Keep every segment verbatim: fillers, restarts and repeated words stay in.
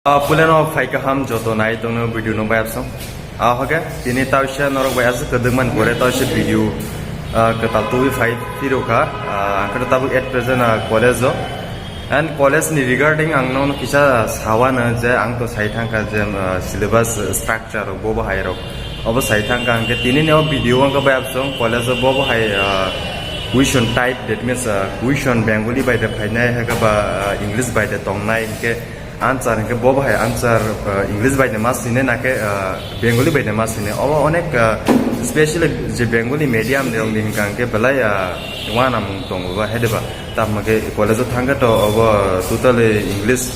Ah, puleno phai kaham joto nai tongno video no bayapsong. Ah, hoke, tini tausha norok bai aswk kwdwkmani pore tausha video, ah, kwtal tubui phai phirokha. Ah, ang khe tabuk at present, ah, college o. And college ni regarding ang nono kisa sawano je ang to sai thangkha je, ah, syllabus structure rok bo bahai rok. Obo sai thangkha ang khe tini ni o video ang khe bayapsong college o bo bahai, ah, question type, that means, ah, question Bengali bai de phainai, hake ba, ah, English bai de tongnai, hingke answer hingke bo bahai answer, ah, English bai de ma sine na ke, ah, Bengali bai de ma sine. Obo onek, ah, specially je Bengali medium de ongdi hingka hingke belai, ah, wana mung tongo ba hede ba. Tamo ke college o thangke to obo totally English,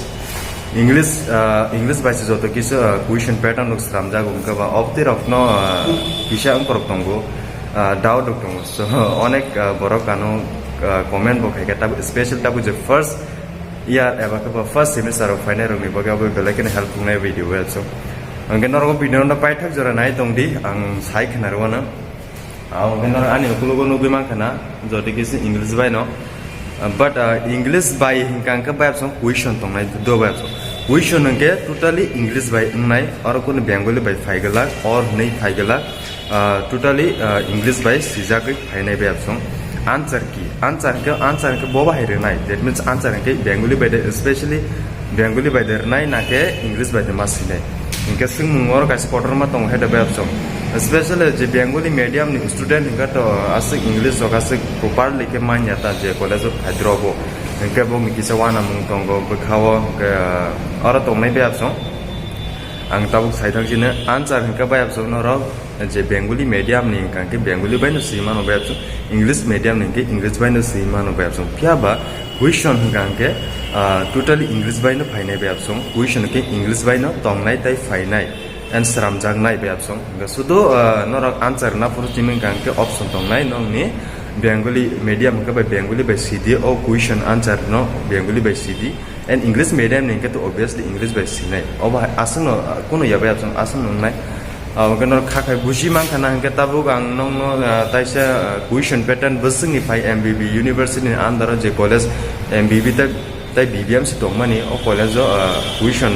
English, ah, English bai se joto kisa, ah, question pattern rok sramjago hingke ba obti rok no, ah, kisa wngkorok tongo, ah, doubt rok tongo. So onek, ah, borok ano, ah, comment bo khaikha tabuk special tabuk je first year eba khe bo first semester rok phainai rokni bagwi abo belai kheno help wngnai video o so. Hwnkhe norok o video no paithak jora nai tongdi, ang sai khna rwano. Abo hwnkhe norok ani ukologo nugwi mankha na, jodi kisi English bai no. But, uh, English bai hwnkha hwnkhe bayapsong question tongnai do bayapsong. Question hwnkhe totally English bai wngnai, oro kunu Bengali bai phai glak, or hwnwi phai glak. Ah, totally, ah, English bai swijagwi phainai bayapsong. Answer ki? Answer hwnkhe, answer hwnkhe bo bahai rwnai. That means answer hwnkhe Bengali bai de, specially Bengali bai de rwnai, na khe English bai de ma swinai. Hwnkhe swngmung oro kaisa kotorma tongo hai de bayapsong. Specially je Bengali medium ni student hwnkhe to aswk English rok aswk properly khe manya ta je college o phaidrogo. Hwnkhe bo ni kisa wanamung tongo bwkha o, hwnkhe, ah, oro tongnai bayapsong. Ang tabuk sai thang sini answer hwnkhe bayapsong norok. Je Bengali medium ni hwnkha hwnkhe Bengali bai no swi mano bayapsong, English medium ni hwnkhe English bai no swi mano bayapsong. Phiya ba question hwnkha hwnkhe, ah, totally English bai no phainai bayapsong. Question hwnkhe English bai no tongnai tai phainai and sramjaknai bayapsong. Hwnkhe sudu, ah, norok answer na phuru simi hwnkha hwnkhe option tongnai nokni Bengali medium hwnkhe bai Bengali bai sidi o question answer no Bengali bai sidi. And English medium ni hwnkhe to obviously English bai sinai. Obo hai aswkno, ah, kunu ya bai aswk, aswkno wngnai. Ah, hwnkhe norok kha khai buji mankha na hwnkhe tabuk ang nokno, ah, taisa, ah, question pattern bwswkni phai M B B university ni under o je college M B B tei, tei B B M C tongmani o college o, ah, question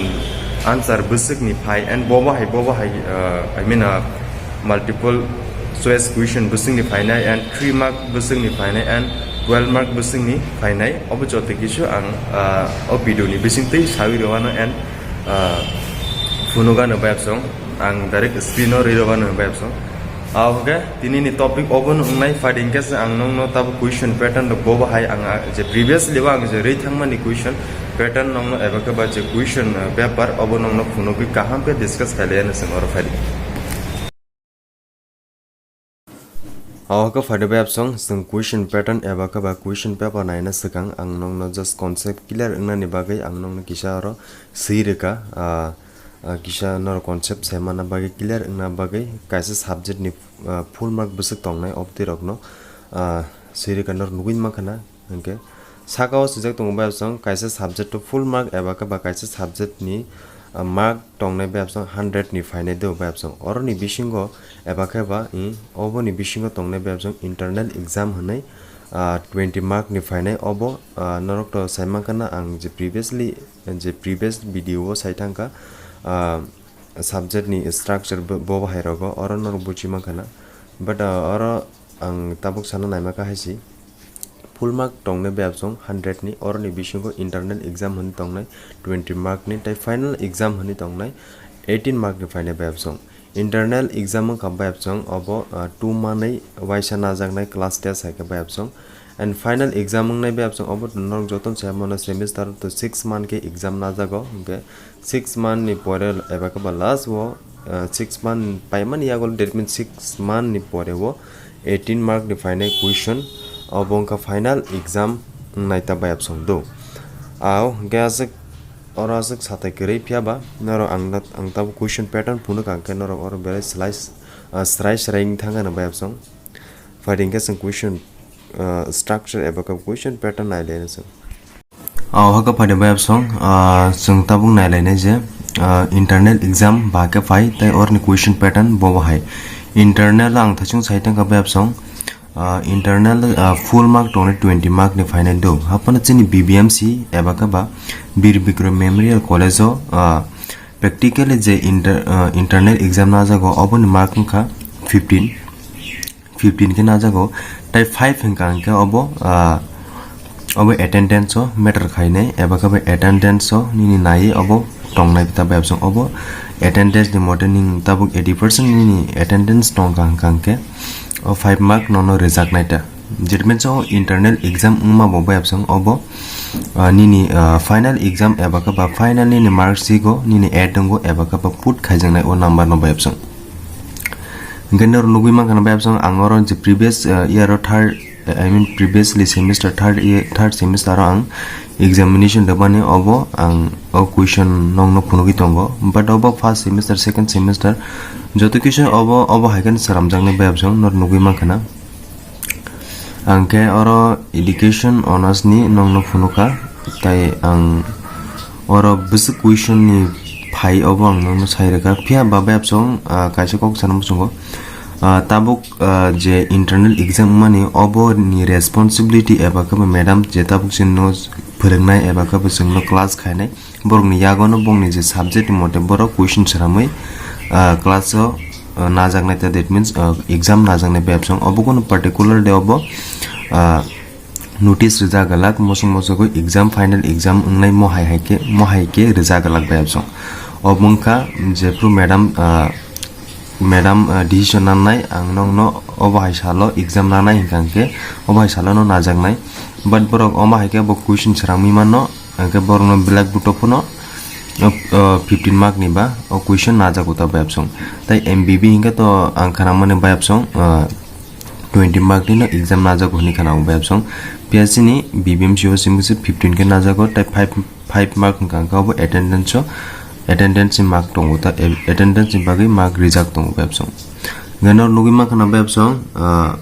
answer bwswkni phai and bobo hai, bobo hai, ah, I mean, ah, multiple choice question bwswkni phainai and three mark bwswkni phainai and twelve mark bwswkni phainai. Obo joto kisu ang, ah, o video ni bisingtwi sawi rwano and, ah, phunukano bayapsong. Ang direct screen o rirwano bayapsong. Ah, okay, tini ni topic obo no wngnai, phaidi hwnkhe se ang nokno tabuk question pattern rok bobo hai ang, ah, je previously o ang je rwi thangmani question pattern nokno eba khe ba je question, ah, paper obo nokno phunugwi kaham khe discuss khailaiya no chwng oro phaidi. Oho khe phaidi bayapsong, chwng question pattern eba khe ba question paper naina swkang ang nokno just concept clear wngnani bagwi ang nokno kisa oro swi rwkha, ah, ah, kisa norok concept sai manna bagwi, clear wngna bagwi kaisa subject ni, ah, full mark bwswk tongnai obtwi rokno, ah, swi rwkha norok nugwi mankha na. Hwnkhe saka o swijak tongo bayapsong kaisa subject o full mark eba khe ba kaisa subject ni, ah, mark tongnai bayapsong hundred ni phainai do bayapsong. Oroni bisingo eba khe ba, i, oboni bisingo tongnai bayapsong internal exam hwnwi, ah, twenty mark ni phainai. Obo, ah, norok to sai mankha na ang je previously, je previous video o sai thangkha, ah, subject ni structure bo, bo bahai rogo oro norok buchi mankha na. But, ah, oro ang tabuk sana naima kha hai si. Full mark tongnai bayapsong hundred ni, oroni bisingo internal exam hwnwi tongnai twenty mark ni, tei final exam hwnwi tongnai eighteen mark ni phainai bayapsong. Internal exam wngkha bayapsong obo, ah, two manwi waisa najaknai class test hai khe bayapsong. And final exam wngnai bayapsong obo norok jotono sai mano semester to six month khe exam najago, hwnkhe six month ni pore eba khe ba last o, ah, six month paimani yago, that means six month ni pore o eighteen mark ni phainai question, obo wngkha final exam wngnai ta bayapsong do. Ao hwnkhe aswk, oro aswk satai kwrwi, phiya ba norok ang na, ang tabuk question pattern phunukha, hwnkhe norok oro belai slai, ah, srai srai wng thangkha no bayapsong. Phaidi hwnkhe chwng question, ah, structure eba khe question pattern nai le chwng. Ah, o khe phaidi bayapsong, ah, chwng tabuk nai lainai je, ah, internal exam ba khe phai tei oroni question pattern bo bahai. Internal ang thaichung sai thangkha bayapsong, ah, internal, ah, full mark tongnai twenty mark ni phainai do. Haphano chini B B M C eba khe ba Bir Bikram Memorial College o, ah, practically je inter-, ah, internal exam najago, oboni mark wngkha fifteen, fifteen khe najago, tai five hwnkha hwnkhe obo, ah, obo attendance o matter khainai, eba khe bo attendance o nini naiwi obo tongnai ta bai absong. Obo attendance ni mote ning tabuk eighty percent nini attendance tongkha hwnkha hwnkhe o five mark nono rwjaknai ta. Jit means o internal exam wngma bo bai absong obo, ah, nini, ah, final exam eba khe ba final nini mark sheet o nini add wngo eba khe ba put khaijaknai o number no bai absong. Hingke noro nugui mankha na bai absong ang oro je previous, uh, year o third, uh, I mean previously semester third year, third semester o ang examination rwmani obo ang o question nongno phunugui tongo. But obo first semester, second semester joto kisa obo, obo hai khe swnamjaknai bai absong noro nugui mankha na. Ang khe oro education honours ni nongno phunukha, tai ang oro bwswk question ni phai obo ang nongno sai rwkha. Phiya ba bai absong, ah, kaisa kok sana muchungo, ah, tabuk, ah, je internal exam wngmani obo ni responsibility eba khe bo madam je tabuk chini no phwrwngnai eba khe bo chwngno class khainai. Borokni yagono bongni je subject ni mote borok question swnamwi, ah, class o, ah, najaknai ta, that means, ah, exam najaknai bai absong. Obo kono particular day obo, ah, notice rwjak glak, mosok mosok exam, final exam wngnai mohai hai khe, mohai khe rwjak glak bai absong. Obo wngkha jephru madam, ah, madam, ah, decision nangnai, ang nokno obo hai salo exam nanai hwnkha hwnkhe obo hai salo no najaknai. But borok omo hai khe bo question swnamwi mano, hingke borokno blackboard o phano, o, o, fifteen mark ni ba o question najago ta bai absong. Tai M B B hingke to ang khana mani bai absong, o, twenty mark ni no exam najago hinui khana bai absong. P S C ni B B M C o simi se fifteen khe najago, tai five, five mark hingka hingka obo attendance o, attendance ni mark tongo ta, attendance ni bagwi mark rijak tongo bai absong. Hingke no nugui mankha na bai absong, o,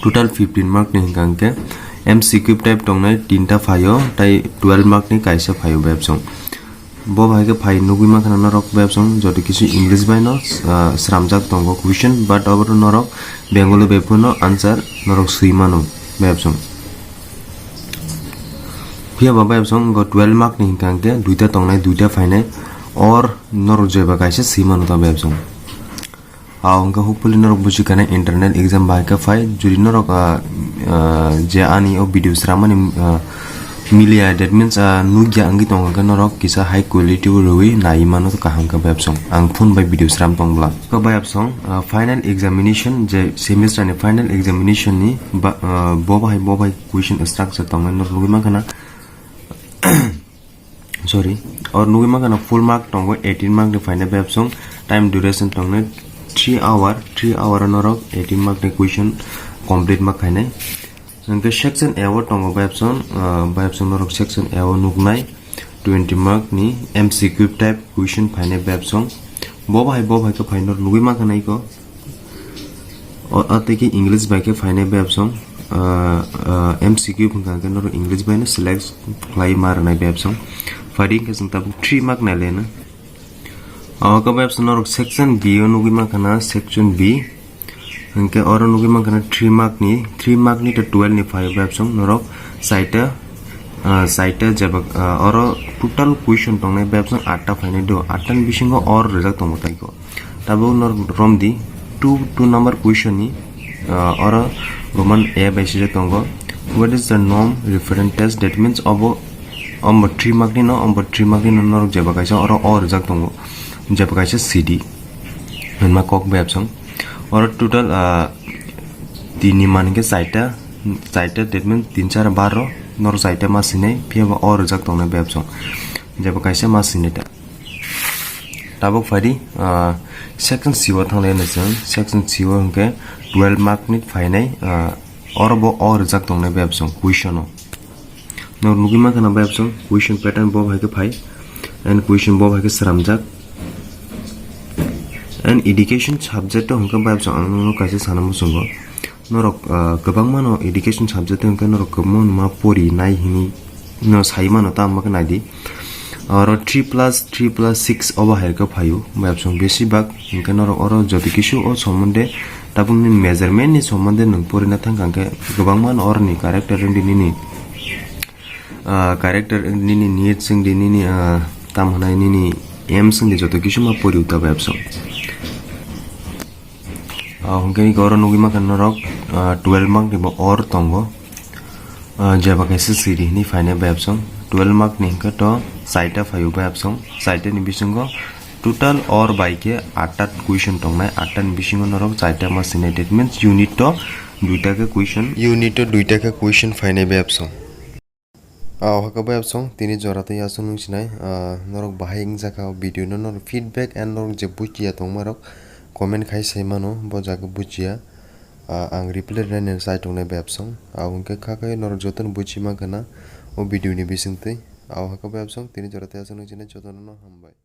Total fifteen mark ni hingka hingke M C Q type tongnai tinta phaio, tai twelve mark ni kaisa phaio bai absong. Bo bai khe phai nugui mankha na norok bai absong, joto kisu English bai no, ah, sramjak tongo question, but abo norok Bengali bai phano answer norok sui mano bai absong. Phiya ba bai absong go twelve mark ni hingka hingke duita tongnai, duita phainai, or norok jeba kaisa sui mano ta bai absong. Ah, hingke hopefully norok buji kana internal exam bai khe phai. Jodi norok, ah, ah, je ani o video sramani, ah, miliya, that means, ah, nugya wngwi tongo khe norok kisa high quality o rwui nai mano kaham khe bai absong. Ang phone bai video sram tong bwla. Khe bai absong, ah, final examination je semester ni final examination ni ba, ah, bo bahai, bo bahai question structure tongnai norok nugui mankha na. Sorry, or nugui mankha na full mark tongo, eighteen mark ni phainai bai absong, time duration tongnai three hour, three hour o norok eighteen mark ni question complete ma khainai. Hingke section A o tongo bai absong, ah, bai absong norok section A o nuknai twenty mark ni M C Q type question phainai bai absong. Bo bahai, bo bahai khe phai norok nugui mankha na iko. O, a tei khe English bai khe phainai bai absong, ah, ah, M C Q hwnkha hwnkhe norok English bai no select khlai ma rwnai bai absong. Phai di hwnkhe chwng tabuk three mark nai le no. Abo khe bai absong norok section B o nugui mankha na, section B. Hwnkhe oro nugui mankha na three mark ni, three mark ni tei twelve ni phai bai absong norok saita, ah, saita jeba, ah, oro total question tongnai bai absong atta phainai do, atta ni bisingo or rijak tongo tai kho. Tabuk norok romdi two, two number question ni, ah, oro Roman A bai sijak tongo. What is the norm reference test? That means obo, omo three mark ni no, omo three mark ni no norok jeba kaisa oro o rijak tongo, jeba kaisa C D. Hwnma kok bai absong. Oro total, ah, tini man hingke chaita, chaita, that means tin char baro, norok chaita ma sinai, phiya ba o rijak tongnai bai absong. Jeba kaisa ma sinai ta. Tabuk phai di, ah, section C o thanglai na chwng, section C o hwnkhe twelve mark ni phainai, ah, oro bo o rijak tongnai bai absong question o. Norok nugui mankha na bai absong question pattern bo hai khe phai, and question bo hai khe sramjak. And education subject o hwnkhe bai absong ang nokno kaisa sana muchungo. Norok, ah, kwbangma no education subject o hwnkhe norok kwbangma no ma pori nai hinwi no sai mano, tamo khe nai di. Oro three plus three plus six obo hai khe phaio, bai absong besi bak. Hinkhe norok oro joto kisu o somonde tabukni measurement ni somonde nwng porina thangkha hinkhe kwbangma oroni character wngdi nini, ah, character nini need swngdi nini, ah, tam hwnai nini aim swngdi joto kisu ma pori uta bai absong. Ah, hwnkhe oro nugwi mankha norok, ah, twelve mark ni bo or tongo. Ah, jeba kaisa siri hwnwi phainai bai absong. Twelve mark ni hwnkhe to chaita phaio bai absong. Chaita ni bisingo total or bai khe atta question tongnai. Atta ni bisingo norok chaita ma sinai. That means unit to duita khe question. Unit to duita khe question phainai bai absong. Ah, o hakhe bai absong tini jora tei aswk nung sinai, ah, norok bahai wngjakha o video no, norok feedback and norok je bujiya tongmarok comment khai sai mano, bo jaga bujiya, ah, ang reply rwna sai tongnai bai absong. Ah, hwnkhe kha khe norok jotono buji mankha na o video ni bisingtwi. Ah, o hakhe bai absong tini jora tei aswk nung sinai, jotono no hambai.